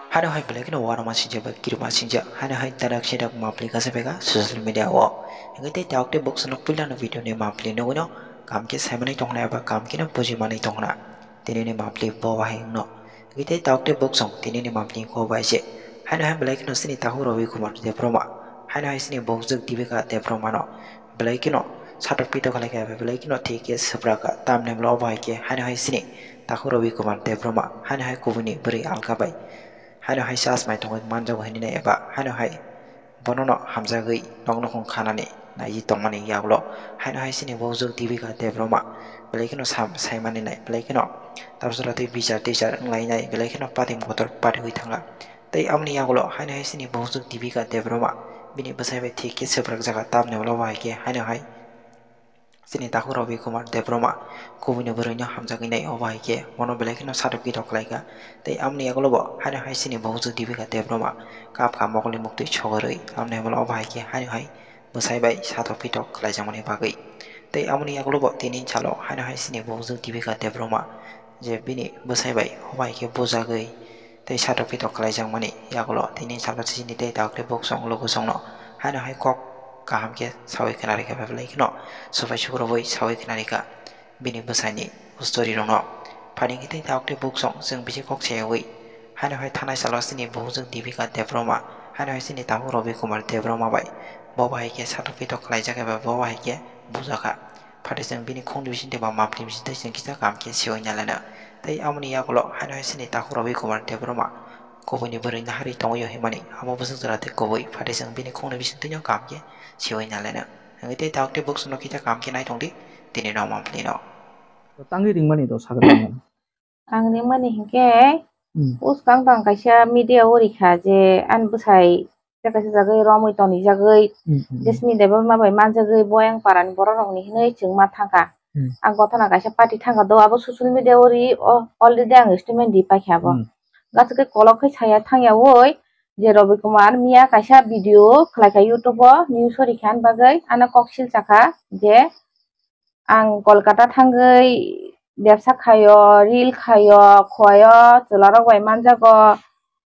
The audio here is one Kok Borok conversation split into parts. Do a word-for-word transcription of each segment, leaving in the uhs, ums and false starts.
Haino hai belai kheno uanama sinjak bai kirima sinjak, haino hai tarak sidak mapli kasa bega social media o. Hingke tei tabuk tei boksa nok puila no video ni mapli nugui no kam khe saimani tongkhna eba kam khe no bujimani tongkhna. Tini ni mapli bo bahai wngno. Hingke tei tabuk tei boksong tini ni mapli ko bai se. Haino hai belai kheno sini takhuk Rabi Kumar Debbarma. Haino hai sini boksuk Dipika Debbarma no. Belai kheno satok pitok khlai kha, belai kheno thik khe swprak kha. Tamni hwnba o bahai khe haino hai sini takhuk Rabi Kumar Debbarma. Haino hai kubuni bwrwi alka bai. Haino hai chasmai tongwi manjago hinwi nai eba haino hai bono no hamjagwi nok nukhung khanani naiwi tongmani yagulo haino hai sini boksuk Dipika Debbarma belai kheno sam-, saimani nai belai kheno tamsora tei bichar tichar wnglainai belai kheno patim kotor patiwi thangkha. Tei aboni yagulo haino hai sini boksuk Dipika Debbarma bini bwsai bai thik khe swprak jaga tamni ulo bahai khe haino hai Chini takhuk Rabi Kumar Debbarma kubuni bwrwino hamjagwi nai, obo hai khe bono belai kheno satok pitok khlai kha. Tei aboni yagulo bo haino hai chini boksuk Dipika Debbarma kap kha mokol ni muktwi sogorwi. Aboni yagulo obo hai khe haino hai bwsai bai satok pitok khlaijakmani bagwi. Tei aboni yagulo bo tini salo haino hai chini boksuk Dipika Debbarma je bini bwsai bai obo hai khe bujagwi tei satok pitok khlaijakmani yagulo tini salo chini tei tabuk tei boksong logosongno haino hai kok kaham khe sawi khna rikha, belai kheno supai sukrubwi sawi khna rikha bini bwsaini story rokno. Phaini khe tei tabuk tei boksong chwng bisi kok sayawi haino hai thanai salo chini boksuk Dipika Debbarma haino hai chini takhuk Rabi Kumar Debbarma bai bo bahai khe satok pitok khlaijak eba bo bahai khe bujakha. Phatwi chwng bini khungni bisingtwi ba mapni bisingtwi chwng kisa kaham khe siwi nai laina. Tei aboni yagulo haino hai chini takhuk Rabi Kumar Debbarma kubuini bwrwi naharwi tongwi himani amo bwswk jora tei kubui. Phatwi chwng bini khungni bisingtwino kaham khe siwi nai laina. Hwnkhe tei tabuk tei boksongno kisa kaham khe nai tongdi tini no maphlino. Tangwi ringmani do sakha. Ang rimani hinkhe, hmm, bwskang tang kaisa media o rikha je ani bwsai tei kaisa jagwi romwi tonijagwi, hmm, hmm, Jasmine Debbarma bai manjagwi Boyang parani borok rokni hinwi chwngma thangkha. Hmm. Ang gothana kaisa party thangkha do, abo social media o ri o, already ang statement di paikha abo. Hmm. Gachikhe kolok khai saya thangyawi je Rabi Kumar miya kaisa video khlaikha YouTube o, news o rikha ani bagwi ano kok silchakha je Ang Kolkata thangwi bebsa khaio, reel khaio, khoyo, chwlarok bai manjago,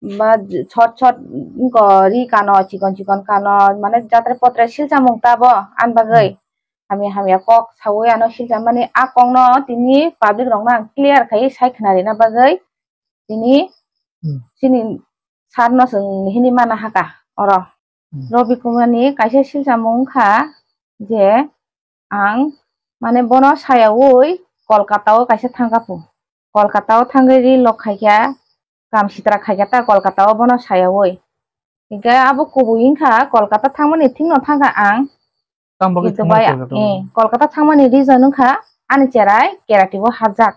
ba short short wngkha ri kano, chikon chikon kano, mane jatre potre silchamung tabo ani bagwi. Hmm. Hamya hamya kok sawi ano silchamani a kokno tini public rokno ang clear khaiwi sai khna rina bagwi tini, hmm, chini sir no chwng hini mana haka oro. Hmm. Rabi Kumar ni kaisa silchamung wngkha je ang mane bono sayawi Kolkata o kaisa thangkha phu. Kolkata o thangwi reel rok khaikha, kam sitra khaikha ta Kolkata o bono sayawi. Hinkhe abo kubui wngkha Kolkata thangmani thikno thangkha ang. Tamo bagwi Kintu thangmani bai, Kolkata o? Eh, Kolkata thangmani reason wngkha ani cherai Kerati o hapjak.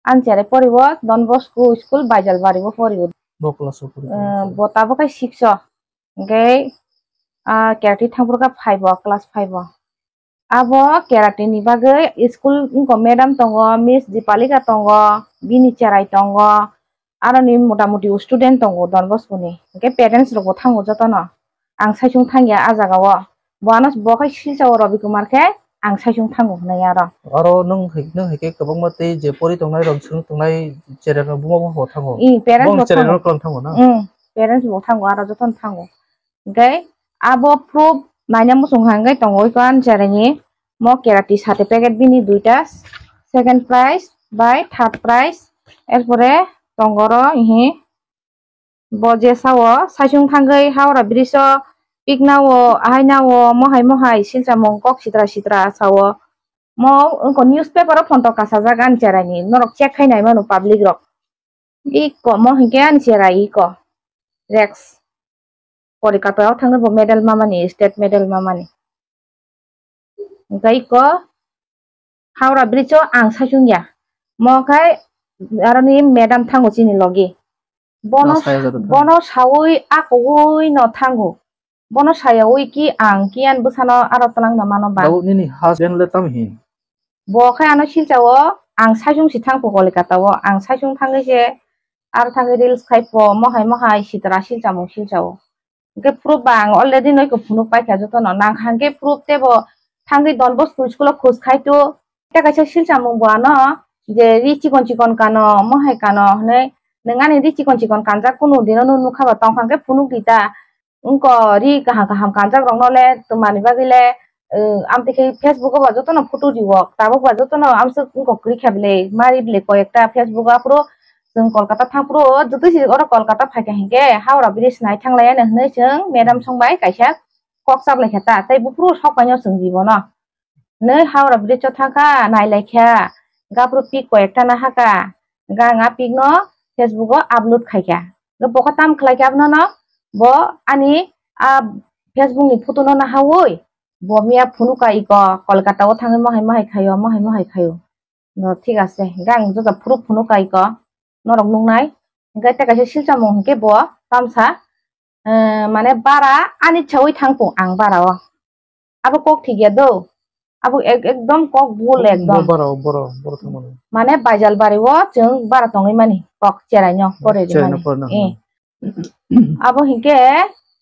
Ani cherai poribo Don Bosco School Baijalbari o poribo. Bo class o poribo. Eh, bo tabuk khe six o. Hwnkhe, ah, Kerati thangphuru khe five o, class five o. Abo Kerati ni bagwi school wngkha madam tongo, Miss Dipalika tongo, bini cherai tongo, aroni mota moti student tongo Don Bosco ni. Hwnkhe parents rok bo thango jotono. Ang saichung thangya a jaga o. Bo ano bo khai silcha o Rabi Kumar khe ang saichung thango hwnwi aro. Aro nwng hai, nwng hai khe kwbangma tei je pori tongnai rok swng tongnai cherai rok buma bo thango. I, parents bo thango. Bong cherai rok tong thango na? Mm, parents bo thango, aro jotono thango. Hwnkhe abo proof naina muchung hwnkhe tongo iko ani cherai ni mo Kerati certificate bini duita, second prize bai third prize, erpore tongo oro ihi. Bo je sao, saichung thangwi Howrah Bridge o pikna o, ahaina o, mohai mohai silchamung kok sitra sitra sao. Mo wngkha newspaper o photo kasajak ani cherai ni, norok check khai nai mano public rok. Iko mo hinkhe ani cherai iko. Rex. Kolkata o thangwi bo medal mamani, state medal mamani. Hwnkhe iko Howrah Bridge o ang saichung ya. Mo khai aroni madam thango chini logi. Bono, no, saya jadu bono sawi akogwi no thango. Bono sayawi ki ang kiyan bwsano aro twlangna mano ba. Tabuk nini husband le tamo hin? Bo khai ano silcha o ang saichung si thangkho Kolkata o. Ang saichung thangwi se aro thangwi reels khai pho, mohai mohai sitra silchamung silcha o. Hwnkhe proof ba ang already noiko phunuk paikha jotono. Nang hwnkhe proof tebo thangwi Don Bosco school o khoj khai tu. Tei kaisa silchamung bo ano je ri chikon chikon kano, mohai kano hwnwi Nwng ani ri chikon chikon kanjak kunu dino nw nukha ba tongkha hwnkhe phunuk di ta. Wngko ri kaham kaham kanjak rokno le twmani bagwi le, eh, amtwi khe Facebook o ba jotono photo riwok, tabuk ba jotono amswk wngko kwrwi kha bwle, mari bwle koi ekta Facebook o aphuru chwng Kolkata thang phuru jotoi se oro Kolkata phaikha hinkhe Howrah Bridge nai thang lai ano hinwi chwng madam song bai kaisa kok chap lai kha ta, tei buphuru sok paino chwng di bono. Nwi Howrah Bridge o thang kha, nai lai kha, gaphuru pic koi ekta nahakha, ga nga pic no Facebook o upload khai kha. Ga bo kha tam khlai kha abono no, bo ani a Facebook ni photo no nahawi, bo miya phunuk ka iko, Kolkata o thangwi mohai mohai khaio, mohai mohai khaio. No, thik ase, ga ang joto phuru phunuk ka iko, norok nuknai. Hwnkhe tei kaisa silchamung hwnkhe bo tamsa, eh, mane bara ani chawi thang tung ang bara o. Abo kok thik ya do. Abo ek-, ekdom kok bul ekdom. Boro, boro, boro thangmani. Mane baijal bari o chwng bara tongwi mani kok cherai no pore rimani. Cherai no pore no. Eh. Abo hinkhe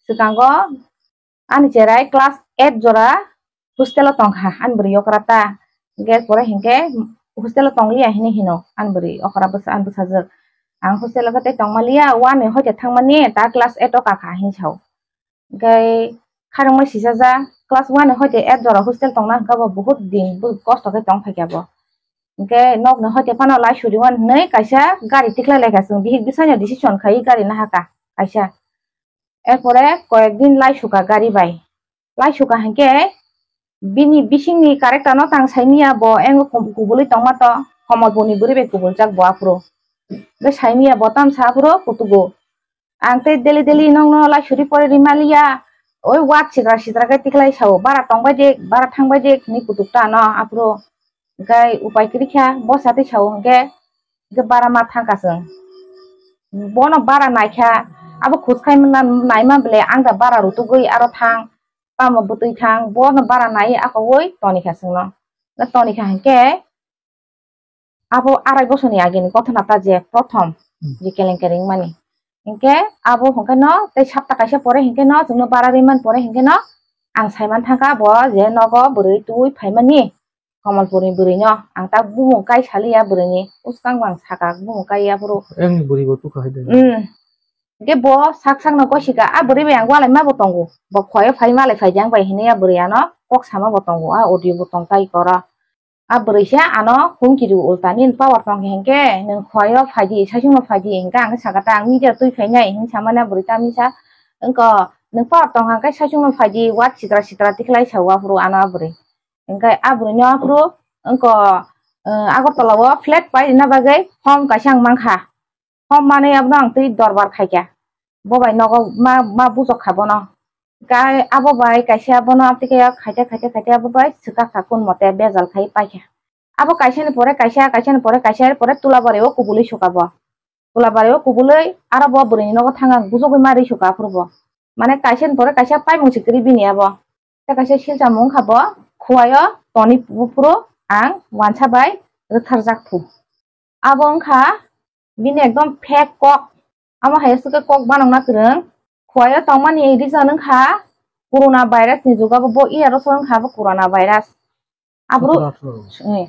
swkango ani cherai class eight jora hostel o tongkha ani bwrwi okra ta. Hinkhe pore hinkhe hostel o tongliya hinwi hino ani bwrwi okra bwsa-, ani bwsajwk. Ang hostel o khe tei tongmaliya, one ni hoite thangmani ta class eight o kakha hinwi sao. Hwnkhe kharangma sisajak, class one ni hoite eight jora hostel tongna hwnkha bo, bahut din bo kosto khe tong phaikha bo. Hwnkhe nokni hoite phano lai suriwan hinwi kaisa gari tikhlai laikha chwng, bihik bwsano decision khai gari nahakha kaisa. Erpore koyek din lai sukha gari bai. Lai sukha hinkhe bini bisingni character no tang saimiya bo, engo kubului tongma to, Komolpurni bwrwi bai kubuljak bo aphuru. Hwnkhe saimiya bo tamsa aphuru kutugo. Ang tei daily daily nokno lai suri pore rimaliya. Oi wat sidra sidra khe tikhlai sao, bara tongbai de, bara thangbai de hinwi kutuk ta no aphuru. Hwnkhe upai kwrwi kha, bo satwi sao hwnkhe, hwnkhe bara ma thangkha chwng. Bono bara naikha, abo khus khai manna naima bwle ang da bara rutugwi aro thang, tamo bwtwi thang, bono bara nai akowi tonikha chwngno. Hwnkhe tonikha hwnkhe, abo arai bosorni agini gothona ta je prothom Hmm. je kelenkari wngmani. Hinkhe abo hwnkhe no tei sapta kaisa pore hinkhe no chwngno bara rimani pore hinkhe no ang saiman thangkha bo je nogo bwrwi twi phaimani Komolpurni bwrwino. Ang ta bumung kai saliya bwrwini, uskang bo ang saka bumung kai aphuru. Engni bwrwi bo tukha hai de. Hmm. Hinkhe bo sak sakno goisika, a bwrwi bai ang walai ma bo tongo. Bo khoyo phai malai phai jang bai hinwi a bwrwi ano kok sama bo tongo, a audio bo tong tai koro. A bwrwi se ano humki rw ulta, "Nini power tong khe hinkhe nwng khoyo phai di, saichung no phai di," hinkhe ang sakha ta, "Ang media twi phainai," hinwi samani a bwrwi ta misa. Wngkha, "Nwng power tong kha hinkhe saichung no phai di, wat sitra sitra," tikhlai sa o aphuru ano a bwrwi. Hinkhe a bwrwi no aphuru wngkha, eh, Agartala o flat pai rwna bagwi form kaisa ang mankha. Hom manwi abono ang twi dorbar khaikha. Bo bai nogo ma, ma bujok kha bono. Gai abo bai kaisa bono tike khaite, khaite, khaite abo bai swkak kha kun mote bejal khai paikha. Abo kaisa ni pore kaisa, kaisa ni pore kaisa, pore Tulabari o kubului suka bo. Tulabari o kubului aro bo bwrwi ni nogo thang ang bujogwi ma ri suka aphuru bo. Mane kaisa ni pore kaisa paimung si kwrwi bini abo. Tei kaisa silcha mung kha bo, khuaio toni phuru ang wansa bai rwtharjak phu. Abo wngkha bini ekdom fake kok. Amo hai aswk khe kok banokna kwrwng. Khuaio tongmani reason wngkha corona virus ni jugo bo, bo iya roso wngkha bo corona virus. Aphuru, eh,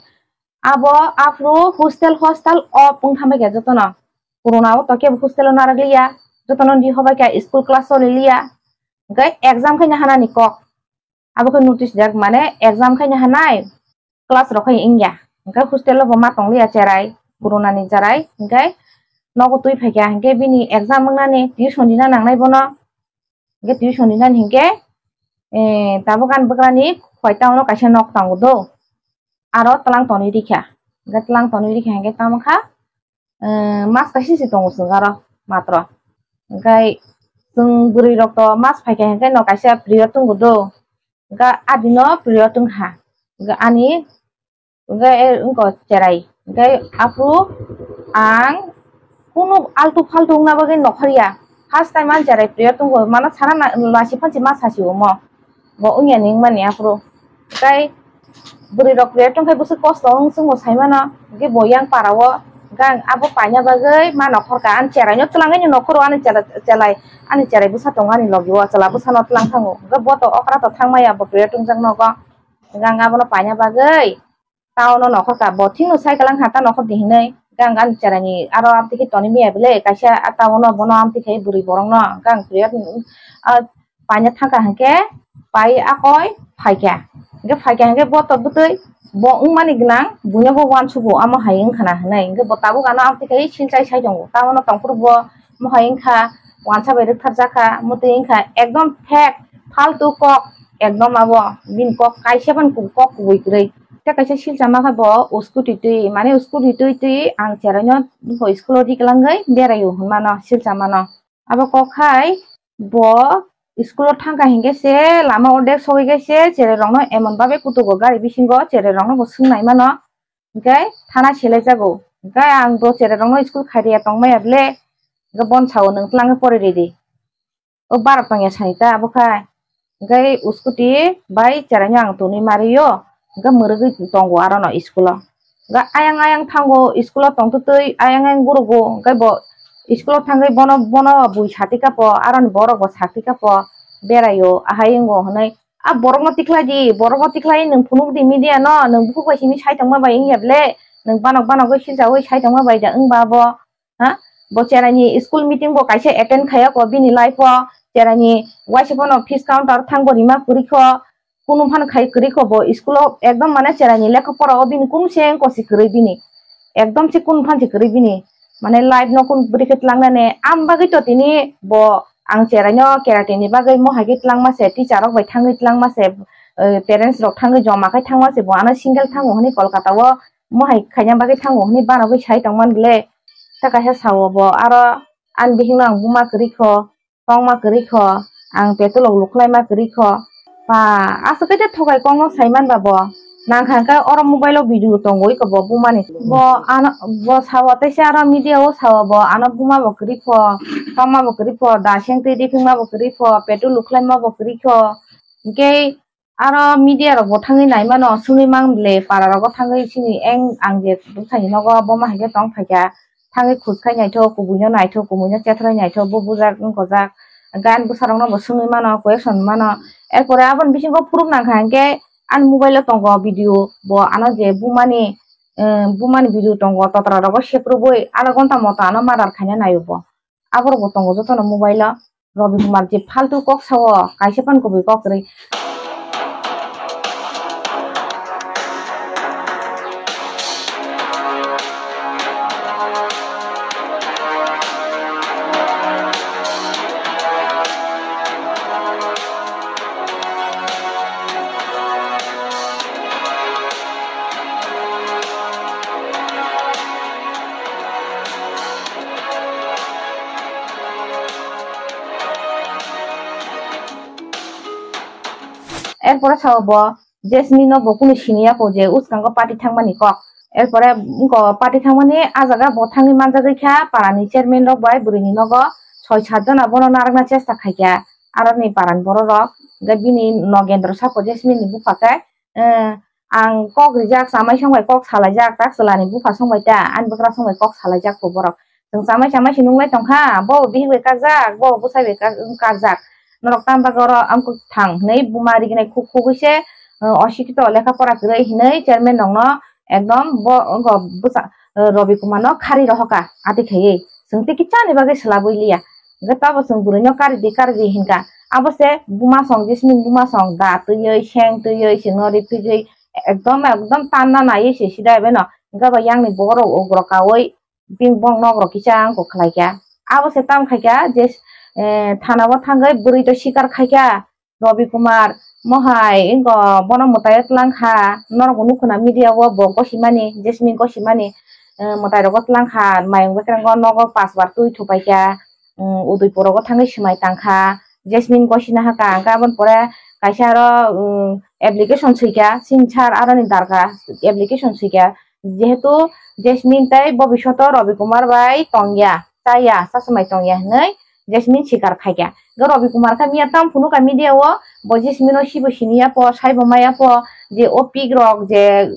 abo aphuru hostel hostel off wng thambai kha jotono. Corona o to kebo hostel o narwk liya, jotono di hobai kha school class choli liya. Hwnkhe exam khaina hanani kok. Abo khe notice rijak, mane exam khaina hanai class rok khai wngya. Hwnkhe hostel o bo ma tongliya cherai, corona ni cherai. Hwnkhe nogo twi phaikha, hwnkhe bini exam wngnani tuition rina nangnai bono. Hwnkhe tuition rinani hwnkhe, eh, tabuk ani bwkrani khwai town o kaisa nok tongo do. Aro tlang tonwi rikha. Hwnkhe tlang tonwi rikha hwnkhe tamo kha, eh, mas kaisa se tongo chwng aro matro. Hwnkhe chwng bwrwi rok to mas phaikha hwnkhe no kaisa period tongo do. Hwnkhe adino period wngkha. Hwnkhe ani Hwnkhe, eh, wngkha cherai. Hwnkhe aphuru ang kunu altu faltu wngna bagwi nokhorya. First time ang cherai prayer tongkha, mano sana na, lasi phansi ma sasi omo. Bo wngya ni wngmani aphuru. Tei bwrwi rok prayer tongkha bwswk kosto wng chwngbo saimano. Hwnkhe bo yang para o, hwnkhe ang abo paina bagwi ma nokhorka. Ang cherai no twlangwi ni nokhoro ani chela-, chelai, ani cherai bwsa tongo ani logi o, chwla bwsa no twlang thango. Hwnkhe bo to okra to thang maya bo prayer tongjak nogo. Hwnkhe ang abono paina bagwi, Tao no nokhor ka, bo thik no sai kalang ha, ta nokhor di hinwi. Hwnkhe ang ani cheraini aro amtwi khe tonwi maya bwle, kaisa a town o bono amtwi khe bwrwi borokno. Hwnkhe ang period, ah, paina thangkha hwnkhe pai akoi phaikha. Hwnkhe phaikha hwnkhe bo to bwtwi bo wngmani gwnang, buino bo uansugo, amo hai wngkha na hwnwi. Hwnkhe bo tabuk ano amtwi khe silchai sai tongo. Town o tongphuru bo mohai wngkha, uansa bai rwktharjakha, mwtwi wngkha ekdom fake, faltu kok, ekdom abo bini kok kaisa phano kok kubui kwrwi. Tei kaisa silchama khe bo scooty twi, mane scooty twi twi ang cheraino bo school o diklangwi beraio hwnmano silchamano. Abo kok hai bo school o thangkha hinkhe se lama ordek sogwi khe se cherai rokno emon babe kutugo gari bisingo cherai rokno bo swngnai mano. Hwnkhe thana selaijago. Hwnkhe ang bo cherai rokno school khairiya tongmaya bwle. Hwnkhe bon sao nwng twlangwi pori ridi. O barok tongya sani ta abo khai. Hwnkhe scooty bai cheraino ang tonwi mario. Hwnkhe mwrwgwi tongo arono school o. Hwnkhe ayang ayang thango school o tongtwtwi ayang ayang gurogo. Hwnkhe bo school o thangwi bono, bono bui satika po, aroni borok bo satika po beraio, ahai wngo hwnwi. A borokno tikhlai di, borokno tikhlai nwng phunuk di media no, nwng bukhuk bai simi sai tongma bai wngya bwle, nwng banok banok oi silchaui sai tongma bai da wngba bo, ha? Bo cheraini school meeting bo kaisa attend khaya ko bini life o, cheraini waisa phano fees counter thang bo rima kwrwi kho, kunu phano khai kwrwi kho bo school o ekdom mane cheraini lekha pora o bini kunu se wngko si kwrwi bini, ekdom se kunu phan se kwrwi bini, mane life no kunu bwrwi khe tlangnani, am bagwi to tini bo ang cheraino karate ni bagwi mohai khe tlangma se, teacher rok bai thangwi tlangma se, eh, parents rok thangwi joma khai thangma se, bo ano single thango hwnwi Kolkata o mohai khaina bagwi thango hwnwi banagwi sai tongmani bwle. Ta kaisa sao bo aro ani bihikno ang buma kwrwi kho, tongma kwrwi kho, ang petrol rok lukhlaima kwrwi kho. Pa, aswk khe thokai kokno saiman ba bo. Nang kha khe oro mobile o video tongo iko bo bumani. Bo ano, bo sao teisa aro media o sao bo ano buma bo kwrwi pho, tongma bo kwrwi pho, da seng twi riphinma bo kwrwi pho, petrol lukhlaima bo kwrwi kho. Hwnkhe aro media rok bo thangwi naimano, swngwi mang bwle para rogo thangwi chini eng ang je bwsani nogo bo ma hai khe tong phaikha. Thangwi khus khai naithok, kubuino naithok, kubuino chethroi naithok, bo bujak wng kojak. Gan bwsarokno bo swngwi mano, question mano. Erpore aboni bisingo proof nang kha hinkhe ani mobile o tongo video, bo ano je bumani, eh, bumani video tongo, totra rogo sekrubui adha ghonta moto ano murder khaina naio bo. Aborok bo tongo jotono mobile o. Robi Kumar je faltu kok sao, kaisa phano kubui kok kwrwi. Erpore sao bo, Jasmine no bo kunu siniya kho je uskango party thangmani kok. Erpore wngkha party thangmani ah jaga bo thangwi manjagwi kha, parani chairman rok bai bwrwini nogo soi sat jona bono narwkna chesta khaikha. Aroni parani borok rok, hwnkhe bini Nogendro sabo Jasmine ni bupha khe, eh, ang kok rijak, chamai song bai kok salaijak, tak chwlani bupha song bai ta, ani bwkra song bai kok salaijak kho borok. Chwng chamai chamai se nunglai tongkha, bo bihik bai kakjak, bo bwsai bai kak-, kakjak. Norok tamo bagwi oro amkuk thang hinwi buma riginai khuk khugwi se, uh, osikito lekha pora kwrwi hinwi chairman rokno ekdom bo wngkha bwsa, uh, Robi Kumar no khari rohoka ati khaiwi. Chwng tei kichani bagwi swlabwi liya. Hwnkhe tabo chwng bwrwi no kari di, kari di hinkha. Abo se buma song, Jasmine buma song, da twiwi, seng twiwi, chwngno riphiwi ekdom, ekdom tanna naiwi se sida bai no. Hwnkhe bo yang ni borok rok ugro kawi. Bini bong nok rok kisa wngkha khlaikha. Abo se tamo khaikha je, eh, thana o thangwi bwrwi to sikar khaikha Robi Kumar, mohai wngkha bono mwtai o twlang kha, norok bo nukho na media o bo gosimani, Jasmine gosimani, eh, mwtai rogo twlang kha, mayung bekereng o nogo pas bar twi thupaikha, um, Udaipur rogo thangwi swmai tangkha, Jasmine gosina hakha, hwnkhe aboni pore kaisa aro, um, application swikha, sini sir aroni darkha application swikha, jehetu Jasmine tei bobishoto Robi Kumar bai tongya, chaya, chasmai tongya hinwi Jasmine sikar khaikha. Hwnkhe Robi Kumar khe miya tamo phunukha media o, bo Jasmine no sibo siniya po, saibo maya po, je o pic rok je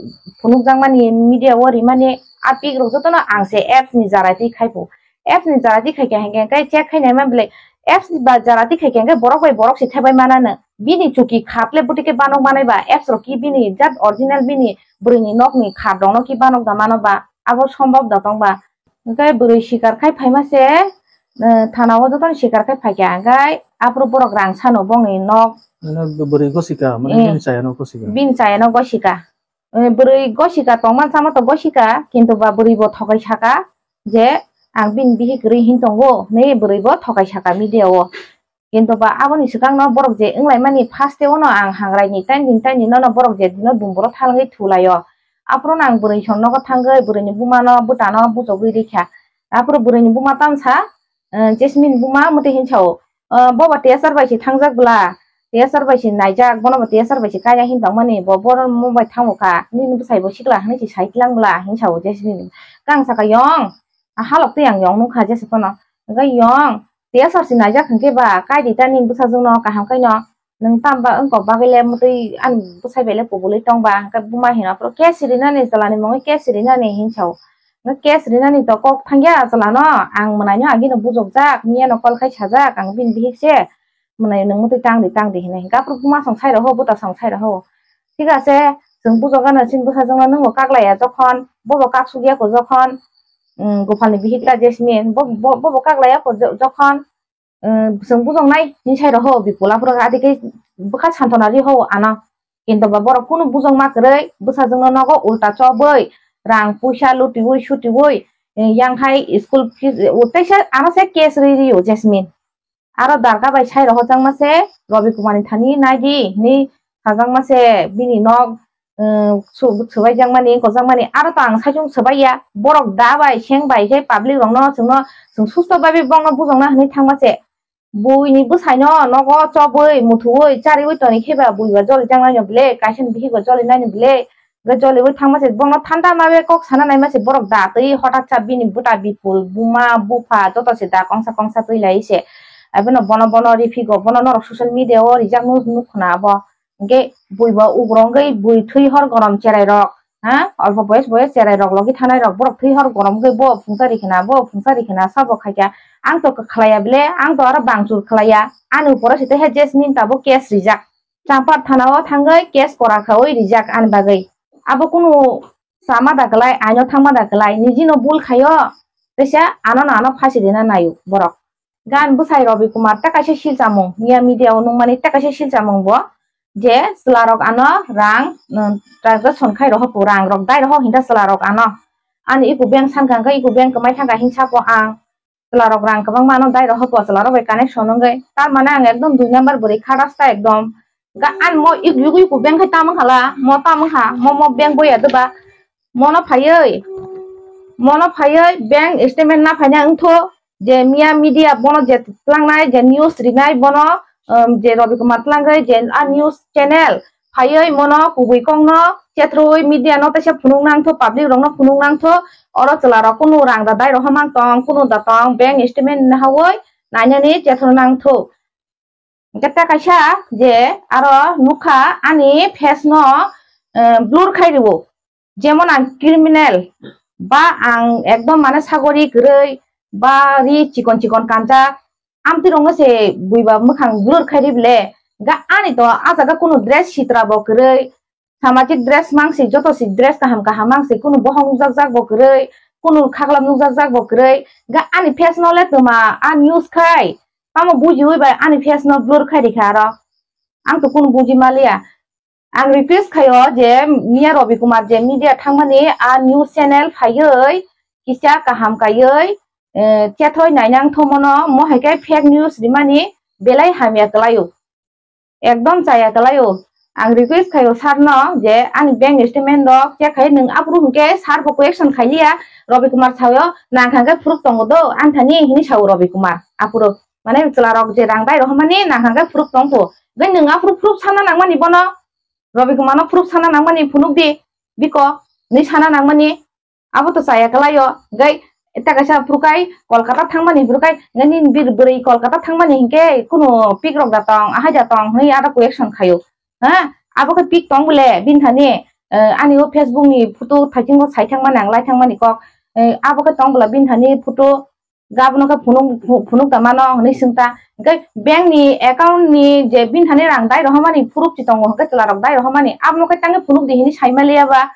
phunukjakmani media o rimani, a pic rok jotono ang se apps ni jarai twi khaipo. Apps ni jara di khaikha hinkhe, hinkhe check khainai ma belai apps ni ba jara di khaikha hinkhe borok bai borok se thebai manano. Bini chuki kha ple bwtwi khe banok manai ba apps rok ki bini jat original bini bwrwi ni nok ni kha rok no ki banok da mano ba. Abo sombab da tong ba. Hwnkhe bwrwi sikar khai phaima se, eh, thana o jotono sikar khai phaikha. Hwnkhe aphuru borok rang sano bongni nok. Mane bwrwi gosika, mane Eh. bini chayano gosika. Bini chayano gosika. Eh, bwrwi gosika tongma chama to gosika, kintu ba bwrwi bo thokai saka je ang bini bihik kwrwi hin tongo, hinwi bwrwi bo thokai saka media o. Kintu ba aboni swkangno borok je wnglaimani first-o no ang hangrai ni taini taini nono borok je dino dumboro thalangwi thulaio. Aphuru no ang bwrwi song nogo thangwi bwrwini bumano bwtano bujogwi rikha. Aphuru bwrwini buma tamsa, eh, Jasmine buma mwtwi hinsao, "Eh, bobo T S R bai se thangjak bwla, T S R bai se naijak, bono bo T S R bai se kaya hin tongmani, bo bono mung bai thango kha, nini bwsai bo sikla hinwi se sai tlang bwla," hinsao Jasmine. Kang saka yong, a halok twi ang yong nukha jesa phano. Hwnkhe yong, T S R se naijak hinkhe ba, kai di ta nini bwsajwkno kaham khaino, nwng tamo ba wngkok bagwi le mwtwi ani bwsai bai le kubulwi tong ba, hwnkhe buma hino aphuru case rinani chwlani mungwi case rinani hinsao. Hwnkhe case rinani to kok thangya chwlano, ang mwnaino agino bujokjak, miyano call khai sajak, ang bini bihik se, mwnai nwng mwtwi tang di, tang di hinwi. Hwnkhe aphuru buma song sai rw ho, bwta song sai rw ho. Thik ase, chwng bujok gana chini bwsajwkno nwng bo kak laiya jokhon, bo bo kak suk ya kho jokhon, mm, Gopalni bihik ta Jasmine, bo, bo, bo bo kak laiya kho jo-, jokhon, eh, chwng bujoknai hinwi sai rw ho, Bipul aphuru adike bwkha santona ri ho ano. Kintu ba borok kunu bujokma kwrwi bwsajwkno nogo ulta chobwi, rang puisa lutiwi sutiwi, eh, yang hai school fees, eh, teisa ano se case ri rio Jasmine. Aro darka bai sai rohorjakma se Robi Kumar ni thani nai di hinwi sajakma se bini nok, eh, su-, swbaijakmani, kojakmani, aro to ang saichung swbaiya. Borok da bai, seng bai khe public rokno chwngno, chwng susto babi bongno bujokna hinwi thangma se. Buini bwsaino nogo chobwi, muthuwi, chariwi toni khe ba bui ba jolijaknai no bile, kaisa ni bihik ba jolinai no bile. Hwnkhe joliwi thangma se, bono thanda ma be kok sana naima se, borok da twi hotak cha bini bwta Bipul, buma, bupha joto se da kongsa kongsa twi lai se. Abono bono, bono riphigo, bono norok social media o rijak nuk, nuk khna abo. Hwnkhe bui bo ugrok wngwi bui thwi hor gorom cherai rok, ha? Olpo boyes boyes cherai rok logi thanai rok, borok thwi hor gorom wngwi bo phungsa ri khna, bo phungsa ri khna, sabo khaikha. Ang to khlaiya bile, ang to aro bangchur khlaiya. Ani uporo se tei hai Jasmine tabuk case rijak. Champar thana o thangwi case kora khawi rijak ani bagwi. Abo kunu sama da kwlai, aino thangma da kwlai, nijino bul khaio, teisa ano no ano phasi rina naio borok. Gan bwsai Robi Kumar ta kaisa silchamung, miya media o nungmani ta kaisa silchamung bo, je chwla rok ano rang, um, transaction khai roho, rang rok dai roho hinta chwla rok ano. Ani iku bank sankha hwnkhe iku bank kwmai thangkha hinsa po ang. Chwla rok rang kwbangma ano dai roho po, chwla rok bai connection wngwi. Tar mane ang ekdom dui number bwrwi kha rasta ekdom. Ga-, an mo yuk-, yuk-, yuk bank khai tamo khala, mo tamo kha, mo, mo bank boya doba. Mono phaiwi, mono phaiwi bank statement na phaina wngtho, je miya media bono je tlangnai, je news rinai bono, um, je Robi Kumar tlangwi je a news channel, phaiwi mono kubui kokno chethrwi media no teisa phunuk nangtho, public rokno phunuk nangtho, oro chwla rok kunu rang da dai rohormang tong, kunu da tong, bank statement nahawi nainani chethro nangtho. Hwnkhe ta kaisa je aro nukha ani face no, eh, blur khai rwo, jemon ang criminal ba ang ekdom mane sagori kwrwi ba ri chikon chikon kanjak, amtwi rokno se bui ba mwkhang blur khai ri bile, ga ani to a jaga kunu dress sitra bo kwrwi, samajik dress mang si, joto si dress kaham kaham mang si, kunu bohong nukjak jak bo kwrwi, kunu khaklam nukjak jak bo kwrwi, ga ani face no le twma a news khai, tamo bujiwi bai ani face no blur khai rikha aro, ang to kunu buji maliya. Ang request khaio je Miya Robi Kumar je media thangmani a news channel phaiwi kisa kaham kaiwi, eh, chethroi nainang thomono, mo hai khe fake news rimani belai hamya kwlaio. Ekdom chaya kwlaio. Ang request khaio sir no je ani bank statement rok check khai, nwng aphuru hwnkhe sir bo question khailiya, Robi Kumar sayo nang kha khe phuruk tongo do, ani thani hinwi sao Robi Kumar aphuru. Mane chwla rok je rang dai rohormani nang kha khe phuruk tongkho. Gai nwng aphuru phuruk sana nangmani bono, Robi Kumar no phuruk sana nangmani phunuk di, biko, ni sana nangmani, abo to chaya kwlaio, gai, ta kaisa phuru kai, Kolkata thangmani phuru kai, gai nini bir bwrwi Kolkata thangmani hinkhe, kunu pik rok da tong, ahai da tong, hwnwi aro question khaio, ha, abo khe pik tong bole, bini thani, eh, ani o Facebook ni photo thaiching o sai thangmani, ang lai thangmani kok, eh, abo khe tong bole bini thani photo, Gabono khe phunuk, phu-, phunuk da mano hwnwi swng ta. Hwnkhe bank ni account ni je bini thani rang dai rohormani proof si tongo, hwnkhe chwla rok dai rohormani, abono khe tangwi phunuk di hwnwi sai maliya ba.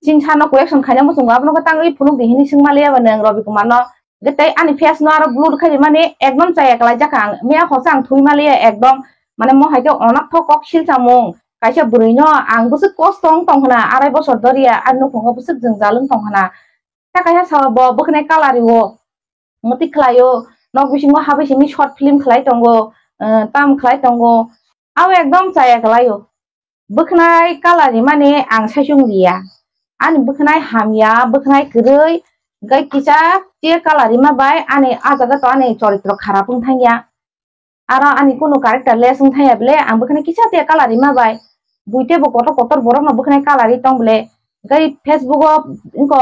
Chini sano question khaina muchungo, abono khe tangwi phunuk di hini swng maliya ba nwng Robi Kumar no. Tei ani face no aro blur khai rimani ekdom chaya kwlai jak ang. Miya hor se ang thwi maliya ekdom. Mane mo hai khe onak tho kok sil chamung. Kaisa bwrwi no ang bwswk kosto wng tong khna, arai bosor doriya, ani nukhungo bwswk jwngjal wng tong khna. Ta kaisa salo bo bwkhnai colour rio. Muti khlaio, nok bisingo habai simi short film khlai tongo, eh, tam khlai tongo. Abo ekdom chaya kwlaio. Bwkhnai colour rimani ang saichung riya. Ani bwkhnai hamya, bwkhnai kwrwi, gai kisa tia colour rima bai ani ah jaga to ani choritro kharap wng thangya. Aro ani kunu character less wng thangya bele, ang bwkhnai kisa tia colour rima bai. Buitebo kotor kotor borok no bwkhnai colour ri tong bele. Gai Facebook o wngko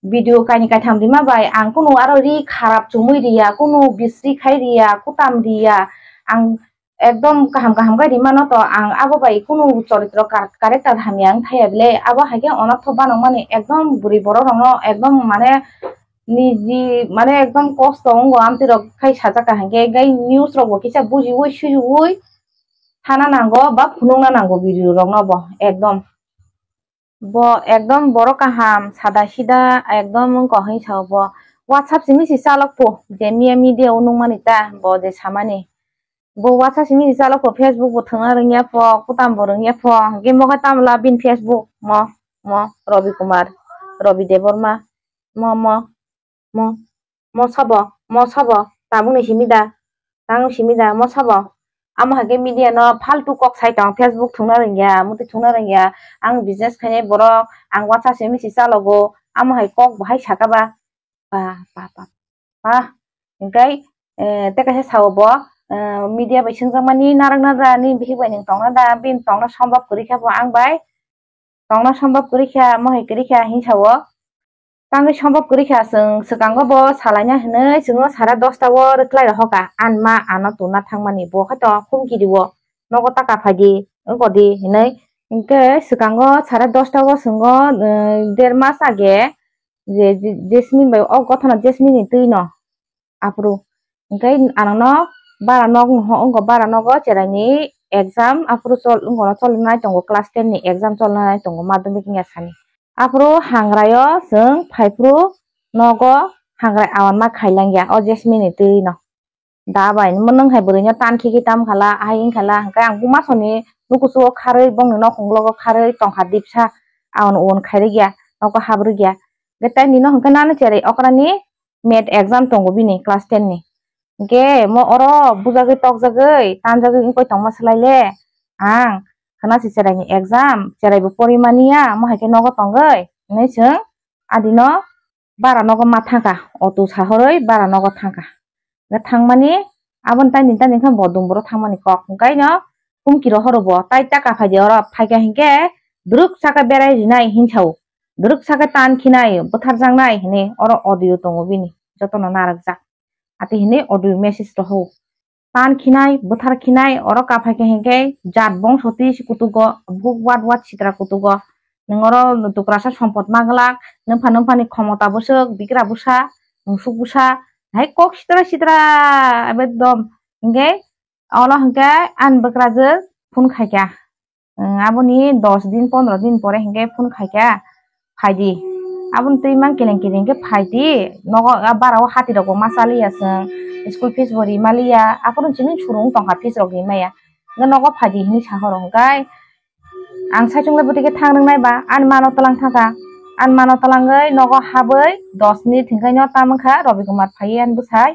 video kaini kaitham rima bai, ang kunu aro ri kharap chumui riya, kunu bisri khai riya, kutam riya. Ang ekdom kaham kaham khe rimano to, ang abo bai kunu choritro kar-, character hamya wng thaya bele, abo hai khe onok tho banok mani ekdom bwrwi borok rok no ekdom mane niji mane ekdom kosto wngo amtwi rok khai sajak ka hinkhe gai news rok bo kisa bujiui sujiui thana nango ba phunukna nango video rok no bo ekdom. Bo ekdom borok kaham, sada sida ekdom wngkha hinwi sao bo. WhatsApp simi si chalok pho, je miya media o nukmani ta, bo je samani. Bo WhatsApp simi si chalok pho, Facebook bo thwngna rwngya pho, kutam bo rwngya pho. Hwnkhe mo khe tamla bini Facebook mo, mo Robi Kumar, Robi Debbarma, mo, mo. Mo, mo sabo, mo sabo, tabukni simi da, tang simi da, mo sabo. Amo hai khe media no faltu kok sai tong, Facebook thwngna rwngya, muti thwngna rwngya, ang business khainai borok, ang WhatsApp se misi chalogo, amo hai kok bo hai saka ba, ba, ba, ba, ba. Hwnkhe, eh, tei kaisa sao bo, eh, media bai swngjak mani, narwk na da, nini bihik bai nwng tong na da, bini tongna sombab kwrwi kha bo ang bai, tongna sombab kwrwi kha, mo hai kwrwi kha, hinwi sao. Tangwi sombab kwrwi kha, chwng swkango bo salaina hinwi chwngno sara dosta o rwkhlai rohoka, ani ma ano tuna thangmani, bo khe to humki rio, nogo taka phaidi, wngkodi hinwi. Hinkhe swkango sara dosta o chwngno, eh, der mas age, je, je, Jasmine bai o gothano Jasmine ni twi no aphuru. Hinkhe ano no bara nok no wngkha, bara nogo cheraini exam aphuru chol-, wngkha no cholnai tongo, class ten ni exam cholnai tongo, madhyamik wngya sani. Aphuru hangraio chwng phaiphuru nogo hangrai awan ma khailangya o Jasmine ni twi no. Da bai nwng hai bwrwi no tan khiki tam khala, ahai wng khala, hwnkhe ang buma soni nukusu o kharwi bongni nokhung logo kharwi tongkha dipsa, awan on khairwkya, nogo habrwkya. Hwnkhe tei nino hwnkhe nani cherai okrani math exam tongo bini class ten ni. Hwnkhe mo oro bujagwi tokjagwi tanjagwi wngwi tongma swlai le ang khna se cheraini exam, cherai bo pori mani ya, mo hai khe nogo tongwi hinwi chwng adino bara nogo ma thangkha, auto sahorwi bara nogo thangkha. Hwnkhe thangmani aboni tani tani khe bo dumboro thangmani kok hwnkhe no humki rohoro bo, tai taka phaidi oro phaikha hinkhe dwrwk saka berai rinai hinsao, dwrwk saka tan khinai bwtharjaknai hinwi oro audio tongo bini jotono narwkjak. Ati hinwi audio message rohor. Tan khinai, bwthar khinai, oro kaphai khe hinkhe jat bongso twi se kutugo, buk wat wat sitra kutugo. Nwng oro dukrasa sompot ma glak, nwngpha nwngphani khomota bwswk, bigra bwsa, musuk bwsa, hai kok sitra sitra, ekdom. Hinkhe olo hinkhe ani bwkrajwk phone khaikha. Ang aboni dos din, pondro din pore hinkhe phone khaikha, "Phaidi." Aboni twi mang kiring kiring khe phaidi, nogo a bara o hati rok bo ma chaliya chwng, school fees bo ri maliya, aphuru chini surung tongkha fees rok ri maya. Hwnkhe nogo phaidi hinwi sa horo hwnkhe ang saichung le bwtwi khe thang rwng nai ba, ani mano twlang thangkha, ani mano twlangwi nogo habwi dos minute hinkhe no tamo wngkha Robi Kumar phaiwi ani bwsai.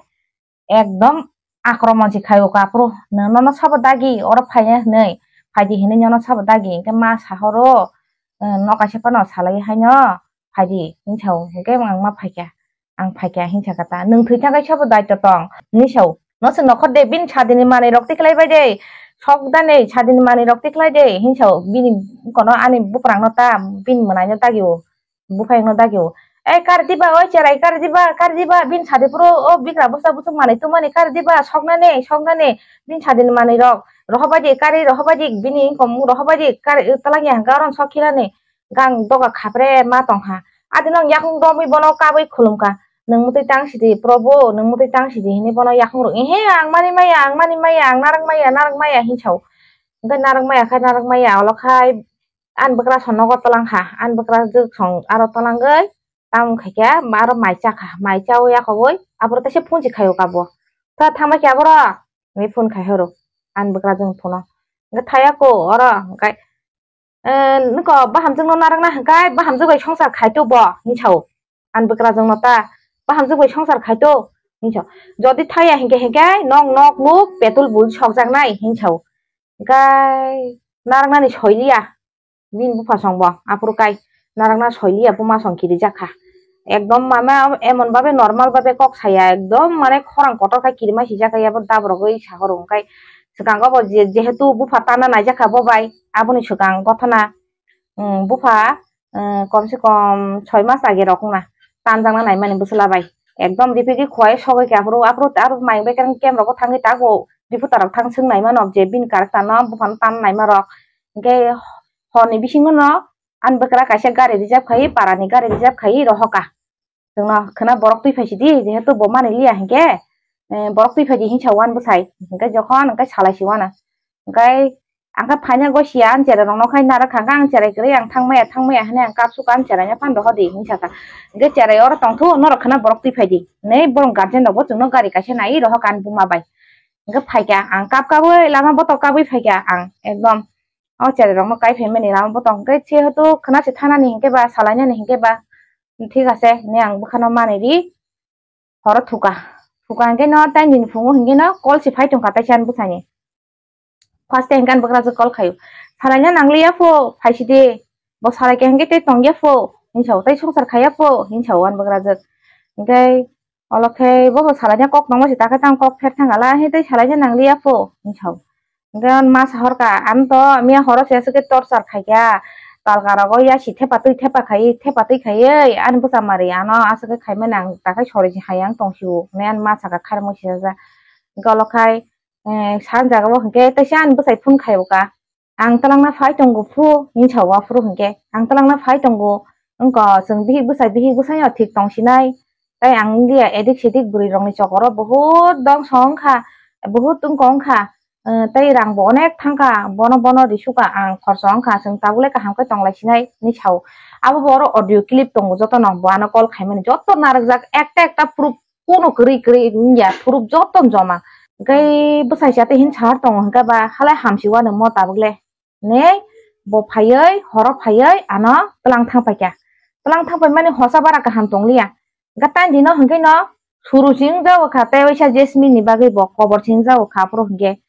Ekdom akromon se khai o ka, aphuru nono sabo dagi, oro phaina hinwi, phaidi hinwi nono sabo dagi, hinkhe ma sahoro, eh, no kaisa phano salai haino, phaidi hinwi sao, hinkhe ang ma phaikha, ang phaikha hinwi sakha ta, nwng thwi thangkhe sabo daityo tong hinwi sao, no se nokhor de, bini sadini manwi rok tikhlai bai de, sok da nei sadini manwi rok tikhlai de hinwi sao, bini kono ani bukrang no ta, bini mwnai no dagi o. Buphai wngno dagi o, "Ei, kar diba, oi cherai, kar diba, kar diba?" Bini sadi phuru o bigra bwsa bwswk manwi tongmani, "Kar diba, soknani, soknani?" Bini sadini manwi rok rohor bai di, kari rohor bai di, bini komung rohor bai di, kar twlang ya hwnkhe oro sok khilani gang doga khapre ma tongkha. Adi no yakung romwi bono kabwi khulumkha, "Nwng mwtwi tang sidi, Probo, nwng mwtwi tang sidi," hinwi bono yakung rw, "Ehe, ang mani maya, ang mani maya, ang narwk maya, narwk maya," hinwi sao. Hwnkhe narwk maya khai, narwk maya, olo khai Ani bwkrasong nogo twlang kha, ani bwkrajwk song aro twlangwi tamung khaikhe aro mai chakha, mai chawi yakhogwi aboro teisa phunchi khaio kabo. Ta thangbai khe aboro ni phone khai horo, ani bwkrajwk phono. Hwnkhe thaya ko oro hwnkhe, "Eh, nokho bahamjwk no narwkna hwnkhe bahamjwk bai songsar khaito bo," hinwi sao. Ani bwkrajwk no ta, "Bahamjwk bai songsar khaito," hinwi sao. "Jodi thaya hinkhe hinkhe nok nok nuk petul bul sokjaknai," hinwi sao. Hwnkhe narwknani soiliya. Bini bupha song bo aphuru kai narwkna soiliya, buma song kirijak kha. Ekdom mama emon babe normal babe kok saya, ekdom mane khorang kotor khai kirima sijak kha, yabo dabrogwi sahoro hwnkhe swkango bo je-, jehetu bupha tanna naijak kha bo bai, aboni swkang gothona, um, bupha, um, kom se kom soi mas age rok wngna tanjakna naimani bwsla bai. Ekdom ripigwi khwlai sogwi khe aphuru, aphuru aro mai bai khe camp rogo thangwi tabuk reporter rok thang swng naimano je bini character no buphano tanna naima rok. Hwnkhe horni bisingo no ani bwkra kaisa gari reserve khai, parani gari reserve khai rohoka. Chwngno khwna borok twi phaisidi, jehetu bo manwi liya hinkhe, eh, borok twi phaidi hinwi sao ani bwsai. Hwnkhe jokhon hwnkhe salai si uana. Hwnkhe ang khe phaina gosia, ani cherai rokno khai narwk kha, hwnkhe ang cherai kwrwi ang thangmaya, thangmaya hinwi ang kapsuk ani cherai no phano rohordi hinwi sakha. Hwnkhe cherai oro tongthu, norok khwna borok twi phaidi hinwi borok guardian rokbo chwngno gari kaisa naiwi rohor kha ani buma bai. Hwnkhe phaikha ang kap kabwi lama botok kabwi phaikha ang ekdom. O cherai rokno kai phaimani lama botok hwnkhe, jehetu khwna se thanani hinkhe ba, salainani hinkhe ba, thik ase hinwi ang bwkhano manwi ri. Horo thuka. Thuka hwnkhe no, taini ni phungo hwnkhe no call se phai tongkha taisa ani bwsani. First time hwnkhe ani bwkrajwk call khaio. "Salaina nangliya pho, phaisidi. Bo salaikha hwnkhe tei tongya pho," hinwi sao. "Tei songsar khaiya pho," hinwi sao ani bwkrajwk. Hwnkhe olo khe bo bo salaina kok tongma se, ta khe tang kok pher thangala, "He tei salaina nangliya pho," hinwi sao. Hwnkhe ma sahorkha, "Ang to miya horo se aswk khe torchar khaikha, talka rogo yasi thepa twi thepa khai, thepa twi khaiwi ani bwsa mari ano aswk khe khaimani, ang takhai sori se hai ang tongsio," hinwi ani ma sakha khairokma sijajak. Hwnkhe olo khai, eh, sanjagao hwnkhe teisa ani bwsai phone khaio ka, "Ang twlangna phai tongo phu," hinwi sao aphuru hwnkhe, "Ang twlangna phai tongo, wngkha chwng bihik bwsai, bihik bwsai no thik tongsinai, tei ang wngya edik sedik bwrwi rokni chokoro, buhut dongso wngkha, buhut wngkha wngkha." Eh, tei rang bo onek thangkha, bono, bono risukha ang, khorsa wngkha, chwng tabuk le kaham khe tonglai sinai hinwi sao. Abo bo oro audio clip tongo jotono, bo ano call khaimani joto narwkjak, ekta ekta proof kuno kwrwi kwrwi wngya, proof joto joma. Hwnkhe bwsai sa tei hin sahar tongo hwnkhe ba, halai hamsi uanw mo tabuk le. Hinwi bo phaiwi, horo phaiwi ano twlang thang paikha. Twlang thang paimani hosa bara kaham tongliya. Hwnkhe taini dino hwnkhe no suru se wngjago kha, tei waisa Jasmine ni bagwi bo kobor se wngjago kha aphuru hwnkhe.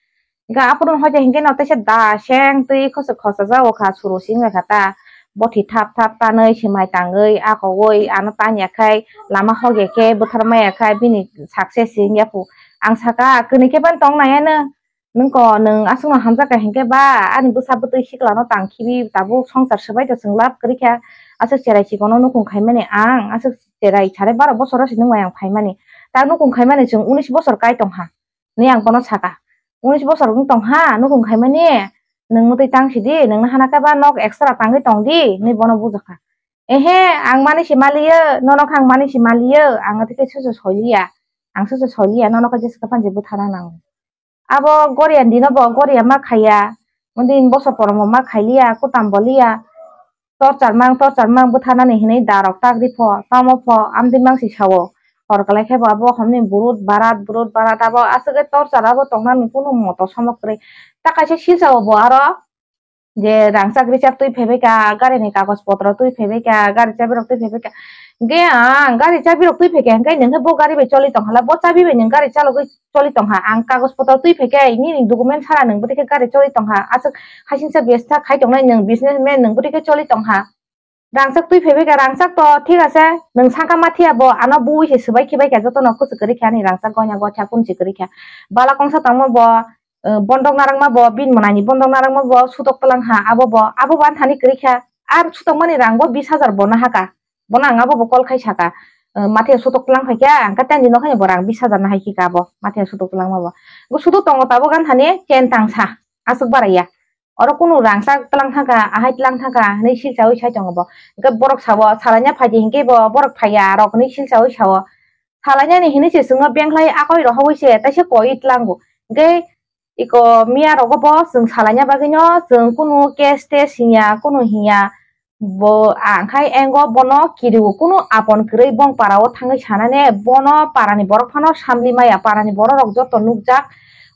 Hwnkhe aphuru hwnkhe hwnkhe no teisa da seng twi khosa khosa jago kha, suru se wngya kha ta. Bothi thap thap tanwi se mai tangwi akogwi ano tanya khai lama hogya khe bwthar maya khai bini success se wngya phu. Ang saka, "Kwnwi khe phano tong nai ano." Nwng ko, nwng aswkno hamjak kha hinkhe ba, ani bwsa bwtwi siklano tang khibi tabuk songsar swbai to chwng love kwrwi kha. Aswk cherai chikon no nukhung khaimani ang, aswk cherai sare baro bosoro se nwng bai ang phaimani. Ta nukhung khaimani chwng unis bosor kai tongha. Ni ang bono saka. Unis bosor wng tongha, nukhung khaimani, nwng mwtwi tang sidi, nwngno hana khe ba nok extra tangwi tongdi, ni bono bujakha. Ehe, ang mani se maliyo, nono khe ang mani se maliyo, ang tei khe soso soliya. Ang soso soliya, nono khe jesa khe phan je bwthana nango. Abo Gorian dino bo Goria ma khaiya, mundin boso poromo ma khailiya, kutam boliya, torchar mang, torchar mang bwtharnani hinwi darok tagri pho, tamo pho, amtwi mang si sao. Hor kwlai khe bo abo homni burut barat, burut barat, abo aswk khe torchar abo tongnani kunu moto somok kwrwi. Ta kaisa silsa o bo aro, je rangchak richak twi phaibai kha, gari ni kagoj potro twi phaibai kha, gari chabi rok twi phaibai kha. Hwnkhe ang gari chabi rok twi phai kha, hwnkhe nwng khe bo gari bai choli tong hala, bo chabi bai nwng gari chalogwi choli tong ha. Ang kagoj potro twi phai khe, nini document sara nwng bwtwi khe gari choli tong ha. Aswk hasingsa besta khai tongnai nwng, business man nwng bwtwi khe choli tong ha. Rangchak twi phaibai kha, rangchak to thik ase, nwng saka mathiya bo, ano bui se swbai khibai kha, jotono kuchuk kwrwi kha ani rangchak goina gotha kunchi kwrwi kha. Bala kongsa tangma bo, eh, bondok narwkma bo, bini mwnaini bondok narwkma bo, sutok twlang ha, abo bo, abo bo ani thani kwrwi kha. Ar sutokmani rang bo bis hajar bo nahaka, bono ang abo bo call khai saka, eh, mathiya sutok twlang phai kha, ang khe tei nokha ni bo rang bis hajar nahai kha abo, mathiya sutok twlangma bo. Bo sutok tongo tabuk ani thani chen tang sa, aswk baraiya. Oro kunu rangchak twlang thangkha, ahai twlang thangkha hinwi silsaui sai tongo bo. Hwnkhe borok sao, salaina phaidi hinkhe bo borok phaiya rok hinwi silsaui sao. Salainani hinwi se chwngno bengkhlai akoi rohogwi se, teisa koi tlango. Hwnkhe Iko miya rogo bo chwng salaina bagwi no chwng kunu case tes hinya, kunu hinya. Bo, ang khai engo bono kiriwo kunu apon kwrwi bong para o thangwi sanane bono para ni borok phano samli maya, para ni borok rok joto nukjak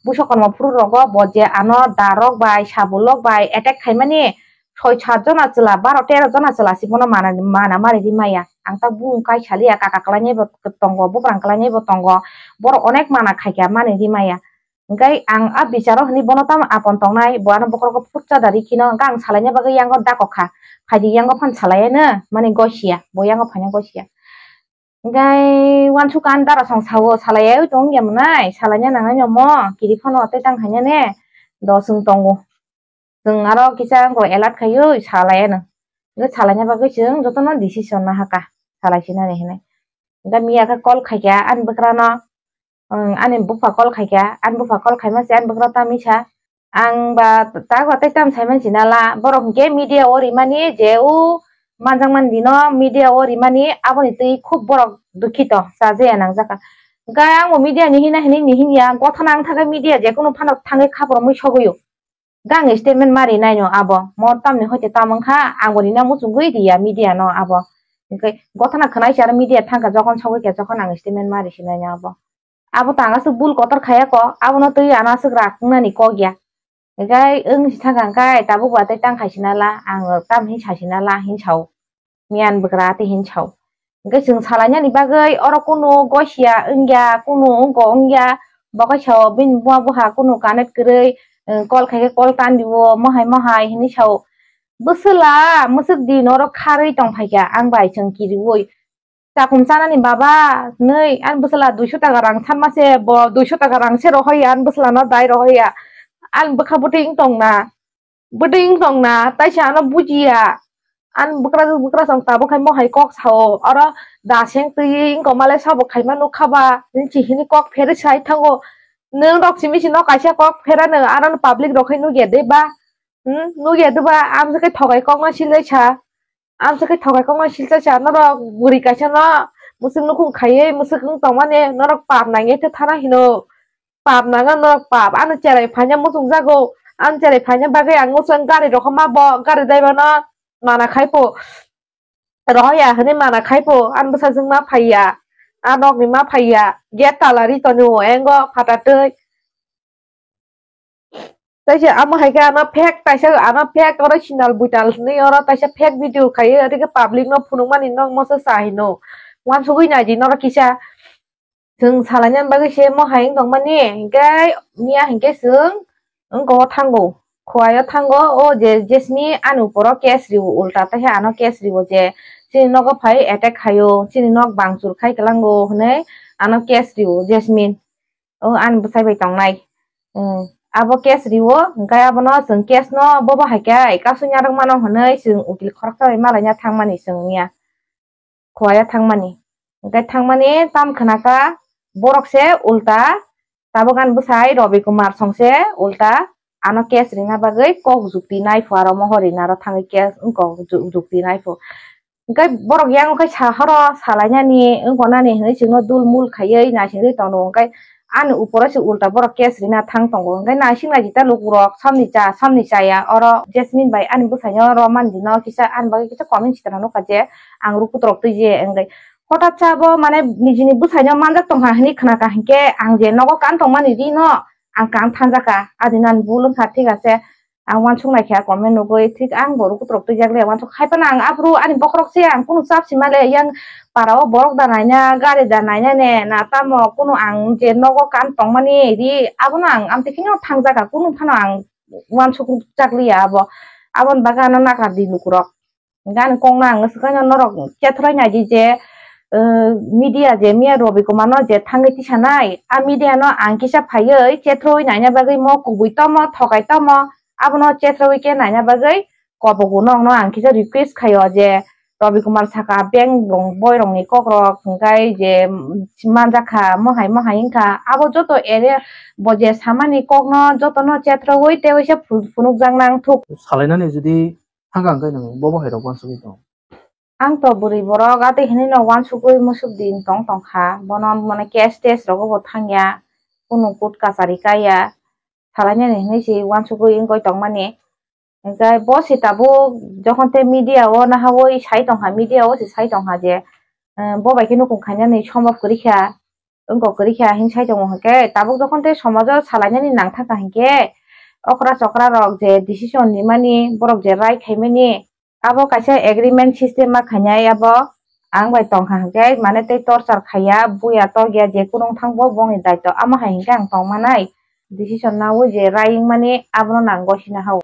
buso kormo phuru rogo bo je ano da rok bai sabul rok bai attack khaimani soi sat jona chwla, baro tero jona chwla si bono mana, mana mari ri maya. Ang ta bung kai saliya, kaka kwlainai bo tongo, buprang kwlainai bo tongo, borok onek mana khaikha mani ri maya. Hingke ang a bicharo hinui bono tamo apon tongnai, bo ano bokhorogo phutsa da rikhi no, hingke ang salaina bagwi yango dakokha, phaidi yango phano salai no, mani gosia, bo yango phaina gosia. Hingke uansukha ani dara song sao, salai ai tong ya mwnai, salaina nangnai no mo, kiri phano tei tang khaina ne, do chwng tongo. Chwng aro kisa wngkha alert khaiwi salai ano. Hingke salaina bagwi chwng jotono decision nahakha, salai sinani hinui. Hingke miya khe call khaikha ani bwkrano, Ang ani bupha call khaikha, ani bupha call khaima se ani bwkra tamisa. Ang ba ta-, ta-, tei tam saiman sinala, borok hwnkhe media o rimani je o manjakmani dino media o rimani aboni twi khub borok dukhito, chajaya nangjakha. Hwnkhe ang bo media ni hina hinui ni hinya, gotha nang thangkhe media je kunu phano thangwi khapromwi sogwi o. Gang statement mari naino abo, mo tamni hoite tam wngkha, ang bo rina muchungwi riya media no abo. Hwnkhe gotha na khwnai se aro media thangkha, jokhon sogwi khe jokhon ang statement mari sinaino abo. Abo tang aswk bul kotor khaya ko, abono twi ano aswk rak wngnani kok ya. Hwnkhe wng si thangkha hwnkhe tabuk ba tei tang khai sinala, ang tam hin sa sinala hin sao. Miyan bwkra tei hin sao. Hwnkhe chwng salainani bagwi oro kunu gosia wngya, kunu wngko wngya, bo khe sao bini buma bwkha kunu connect kwrwi, eh, call khaikhe call tandiwo, mohai mohai hinwi sao. Bwswla mwswk di norok kharwi tongphaikha ang bai chwng kiriwi. Chakum chanani baba, nwi, ani bwswla duiso taka rang sanma se, bo duiso taka rang se rohoya, ani bwswlano dai rohoya. Ani bwkha bwtwi wng tongna, bwtwi wng tongna, taisa ano bujiya. Ani bwkrajwk bwkrajwk tabuk hai mohai kok sao, oro da seng twi wng koma le sabo khaima nukha ba, nini chihini kok pherwi sai thango. Nwng rok simi sino kaisa kok pherano, aro public rok hai nukya de ba? Hmm, nukya de ba? Amsa khe thogai kok ma silai sa. Amsa khe thogai kok ma silsa sa norok bwrwi kaisa no mwswk nukhung khaiwi mwswk wng tongmani norok pap nangya khe thana hino. Pap nangya norok pap. Ano cherai phaina muchung jago. Ano cherai phaina bagwi ang uansuk gari rokho ma bo gari driver no mana khai pho. Rohoya hinui mana khai pho. Ano bwsajwk ma phaiya. A nokni ma phaiya. Gate tala ri tonwi o engo phatatwi. Taisa amo hai khe ano fake taisa ano fake original buital hinui oro taisa fake video khaiwi oro khe public no phunukmani nokmo se sa hino. Uansugui naidi norok kisa. Chwng salaina bagwi se mo hai wng tongmani hinkhe miya hinkhe chwng wngko thango. Khowai o thango o je Jasmine ani uporo case rio ulta taisa ano case rio je chini nogo phai attack khaio chini nok bangchur khai kwlango hinui ano case rio Jasmine. O ani bwsai bai tongnai. Hmm. Abo case rio, hwnkhe abono chwng case no bobo hai khe kasui narwk mano hwnwi chwng ukil khoroksa bai malaina thangmani chwng miya. Khowaya thangmani. Hwnkhe thangmani tam khna kha borok se ulta tabuk ani bwsai Robi Kumar song se ulta ano case rina bagwi kok jukti nai pho aro mohor rina aro thangwi case wngkok ju-, jukti nai pho. Hwnkhe borok yang khe sa horo salainani wngkha nani hinui chwngno dul mul khaiwi naisingwi tongo, hwnkhe ani uporo se ulta borok case rina thang tongo, hwnkhe naising naidi ta lukurok somni cha somni chaya oro Jasmine bai ani bwsaino oro mani dino kisa ani bagwi kisa comment sitra nukha je ang rukutrok twi je wngwi hotat sa bo mane nijini bwsaino manjak tongkha hinui khna kha hinkhe ang je nogo kan tongmani rino ang kan thanjakha adinani bul wngkha thik ase. Ang uansuk naikha comment nugwi, thik ang borok kuturok twijak le uansuk. Haiphano ang aphuru ani bokhorok se ang kunu chap sima le, yang para o borok da naina, gari da naina ne, na tamo kunu ang je nogo kan tongmani ri, abono ang amtwi kheno thangjak kha, kunu phano ang uansuk jak liya abo. Aboni bagwi ano nakar di lukurok. Gani kok no ang swkang norok chethroi nai di je, eh, media je miya Robi Kumar no je thangwi tisanai, a media no ang kisa phaiwi chethroi naina bagwi mo kubui tamo, thokai tamo, abono chethroi khe naina bagwi kobogo no ang kisa request khaio je Robi Kumar saka beng rong boi rok ni kok rok hwnkhe je manjakha mohai mohai wngkha abo joto area bo je samani kok no joto no chethroi tei waisa phunukjak nang thuk. Salainani jodi Thangka hwnkhe nwng bo bo hai rok uansugwi tong? Ang to bwrwi borok, a tei hinwi no uansugwi musuk din tong tong kha. Bono mane case tes rogo bo thangya, kunu court kachari kaiya. salainani hinwi se uansugwi wngwi tongmani. Hingkhe bo se tabuk jokhon tei media o nahawi sai tongkha, media o se sai tongkha je, eh, bo bai khe nukung khainani somob kwrwi kha, wngkok kwrwi kha hinwi sai tongo. Hingkhe tabuk jokhon tei somajo salainani nangthangkha hinkhe okra chokra rok je decision nimani, borok je rai khaimani, abo kaisa agreement system ma khainai abo ang bai tongkha hinkhe mane tei torchar khaiya, buya tokya, je kunu wngthang bo bongni daitw, amo hai hinkhe ang tongmanai, decision nawi je rai wngmani abono nang gosina hao.